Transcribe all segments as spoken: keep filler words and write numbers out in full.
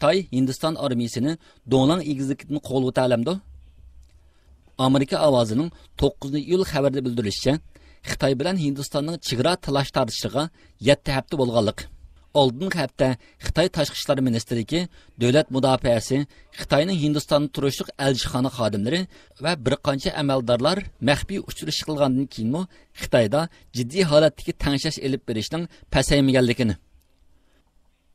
خىتاي ھىندىستان ئارمىيىسىنى دونلاڭ ئېگىزلىكىدىن قوغلىۋېتەلەمدۇ؟ ئامېرىكا ئاۋازىنىڭ توققۇزىنچى ئىيۇل خەۋىرىدە بىلدۈرۈلۈشىچە، خىتاي بىلەن ھىندىستاننىڭ چېگرا تالاش تارتىشلىرىغا يەتتە ھەپتە بولغانلىقى. ئالدىنقى ھەپتە خىتاي تاشقى ئىشلار مىنىستىرلىكى، دۆلەت مۇداپىئەسى، خىتاينىڭ ھىندىستاندا تۇرۇشلۇق ئەلچىخانا خادىملىرى ۋە بىر قانچە ئەمەلدارلار مەخپىي ئۇچرىشىش قىلغاندىن كېيىنمۇ خىتايدا جىددىي ھالەتتىكى تەڭشەش ئېلىپ بېرىشنىڭ پەسەيمىگەنلىكىنى،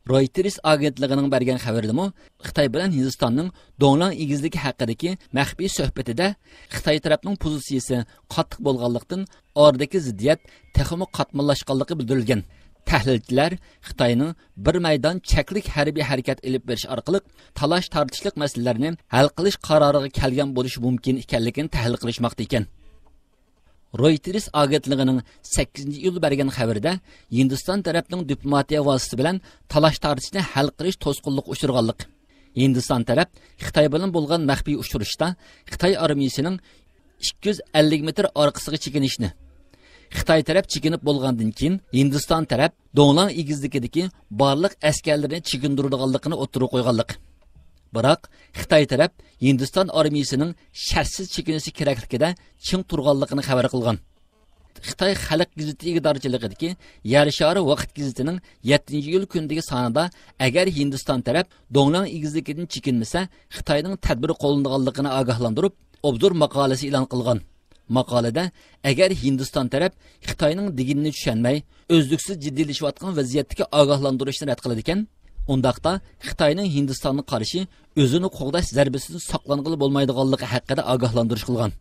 رويتېرس ئاگېنتلىقىنىڭ بەرگەن خەۋىرىدىمۇ خىتاي بىلەن ھىندىستاننىڭ دونلاڭ ئېگىزلىكى ھەققىدىكى مەخپىي سۆھبىتىدە خىتاي تەرەپنىڭ پوزىتسىيىسى قاتتىق بولغانلىقتىن، ئارىدىكى زىددىيەت تېخىمۇ قاتماللاشقانلىقى بىلدۈرۈلگەن. تەھلىلچىلەر خىتاينىڭ بىر مەيدان چەكلىك ھەربىي ھەرىكەت ئېلىپ بېرىش ئارقىلىق تالاش تارتىشلىق مەسىلىلەرنى ھەل قىلىش قارارىغا كەلگەن بولۇشى مۇمكىن ئىكەنلىكىنى تەھلىل قىلىشماقتا ئىكەن. رويتېرس ئاگېنتلىقىنىڭ سەككىزىنچى ئىيۇل بەرگەن خەۋىرىدە، ھىندىستان تەرەپنىڭ دىپلوماتىيە ۋاسىتىسى بىلەن تالاش تارتىشنى ھەل قىلىش توسقۇنلۇققا ئۇچرىغانلىقى، ھىندىستان تەرەپ خىتاي بىلەن بولغان مەخپىي ئۇچرىشىشتا خىتاي ئارمىيىسىنىڭ ئىككى يۈز ئەللىك مېتىر ئارقىسىغا چېكىنىشىنى، خىتاي تەرەپ چېكىنىپ بولغاندىن كېيىن، ھىندىستان تەرەپ دونلاڭ ئېگىزلىكىدىكى بارلىق ئەسكەرلىرىنى چېكىندۈرىدىغانلىقىنى ئوتتۇرىغا قويغانلىقى. بىراق، خىتاي تەرەپ ھىندىستان ئارمىيىسىنىڭ شەرتسىز چېكىنىشى كېرەكلىكىدە چىڭ تۇرغانلىقىنى خەۋەر قىلغان. خىتاي خەلق گېزىتى ئىدارىچىلىكىدىكى يەر شارى ۋاقىت گېزىتىنىڭ يەتتىنچى ئىيۇل كۈنىدىكى سانىدا، ئەگەر ھىندىستان تەرەپ دونلاڭ ئېگىزلىكىدىن چېكىنمىسە، خىتاينىڭ تەدبىر قوللىنىدىغانلىقىنى ئاگاھلاندۇرۇپ، ئوبزور ماقالىسى ئېلان قىلغان. ماقالىدە، ئەگەر ھىندىستان تەرەپ خىتاينىڭ دېگىنىنى چۈشەنمەي، ئۈزلۈكسىز جىددىيلىشىۋاتقان ۋەزىيەتتىكى ئاگاھلاندۇرۇشنى رەت قىلىدىكەن، ئۇنداقتا خىتاينىڭ ھىندىستانغا قارشى ئۆزىنى قوغداش زەربىسىدىن ساقلانغىلى بولمايدىغانلىقى ھەققىدە ئاگاھلاندۇرۇش قىلغان.